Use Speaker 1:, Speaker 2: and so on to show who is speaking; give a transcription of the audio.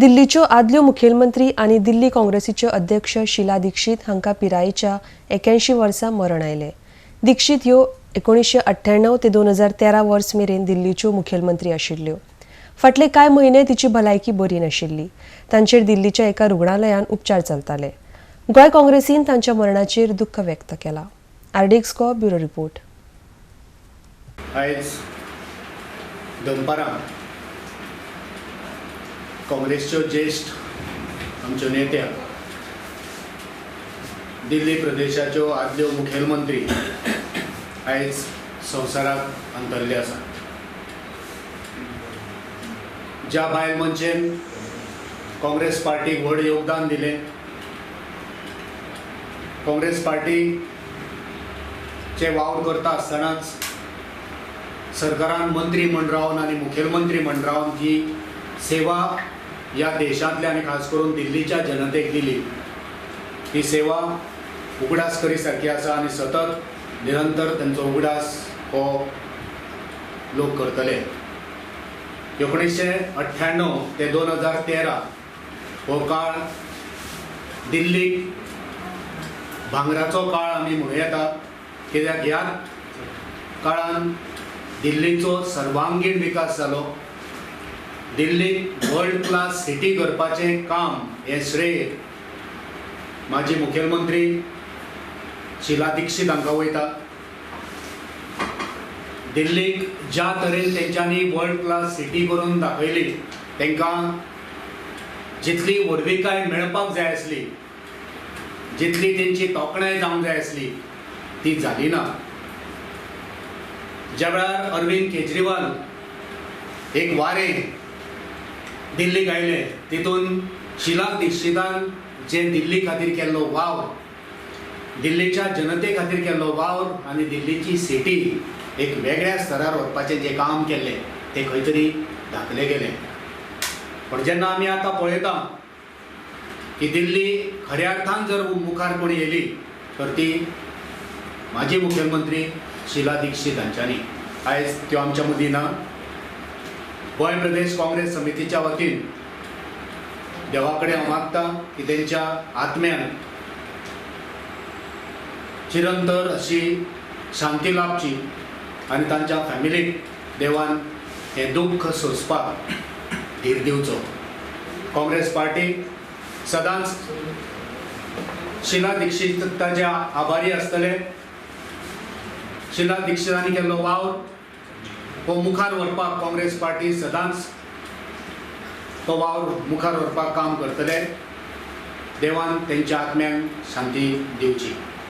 Speaker 1: दिल्लीच्यो आदल्यो मुखेलमंत्री आनी दिल्ली काँग्रेसीच्यो अध्यक्ष शीला दीक्षित हांकां पिरायेच्या 81 वर्सां मरण आयलें. दीक्षित ह्यो 1998 ते 2013 वर्स मेरेन दिल्लीच्यो मुखेलमंत्री आशिल्ल्यो. फाटले कांय म्हयने तिची भलायकी बरी नाशिल्ली. तांचेर दिल्लीच्या एका रुग्णालयांत उपचार चलताले. गोंय काँग्रेसीन तांच्या मरणाचेर दुख्ख व्यक्त केलां. RDX Goa, bureau report.
Speaker 2: आयज दनपारां काँग्रेसच्यो ज्येश्ठ आमच्यो नेत्या, दिल्ली प्रदेशाच्यो आदल्यो मुखेलमंत्री आयज संवसाराक अंतरले आसा. ज्या बायल मनशेन काँग्रेस पार्टीक व्हड योगदान दिलें, काँग्रेस पार्टीचे वावर करता आसतनाच सरकारान मंत्री म्हण रावन आनी मुखेलमंत्री म्हण रावन जी सेवा ह्या देशांतल्या आनी खास करून दिल्लीच्या जनतेक दिली, ती सेवा उगडास करी सारकी आसा आनी सतत निरंतर तेंचो उगडास हो लोक करतले. 1998 ते 2013 हो काळ दिल्लीक भांगराचो काळ आमी म्हणूं येता, कित्याक ह्या काळान दिल्लीचो सर्वांगीण विकास जालो. दिल्लीक वर्ल्ड क्लास सिटी करपाचें काम हें श्रेय माजी मुखेलमंत्री शीला दीक्षित हांकां वयता. दिल्लीक ज्या तरेन तेंच्यांनी वर्ल्ड क्लास सिटी करून दाखयली, तांकां जितली व्हडविकाय मेळपाक जाय आसली, जितली तेंची तोखणाय जावंक जाय आसली, ती जाली ना. ज्या वेळार अरविंद केजरीवाल एक वारें दिल्लीक आयले, तितून शीला दीक्षितान जे दिल्ली खातीर केल्लो वावर, दिल्लीच्या जनते खातीर केल्लो वावर आनी दिल्लीची सिटी एक वेगळ्या स्तरार व्हरपाचें जें काम केल्लें तें खंय तरी धाकलें गेलें. पूण जेन्ना आमी आतां पळयता की दिल्ली खऱ्या अर्थान जर मुखार कोणी येयली तर ती माजी मुखेलमंत्री शीला दीक्षित हांच्यांनी. आयज त्यो आमच्या मदीं ना. गोंय प्रदेश काँग्रेस समितीच्या वतीन देवा कडेन हांव मागता की तेंच्या आत्म्यान चिरंतर अशी शांती लाभची आनी तांच्या फॅमिलीक देवान हें दुख्ख सोंसपाक धीर दिवचो. काँग्रेस पार्टी सदांच शीला दीक्षिताच्या आभारी आसतले. शीला दीक्षितांनी केल्लो वावर हो मुखार व्हरपाक काँग्रेस पार्टी सदांच तो वावर मुखार व्हरपाक काम करतले. देवान तेंच्या आत्म्यांक शांती दिवची.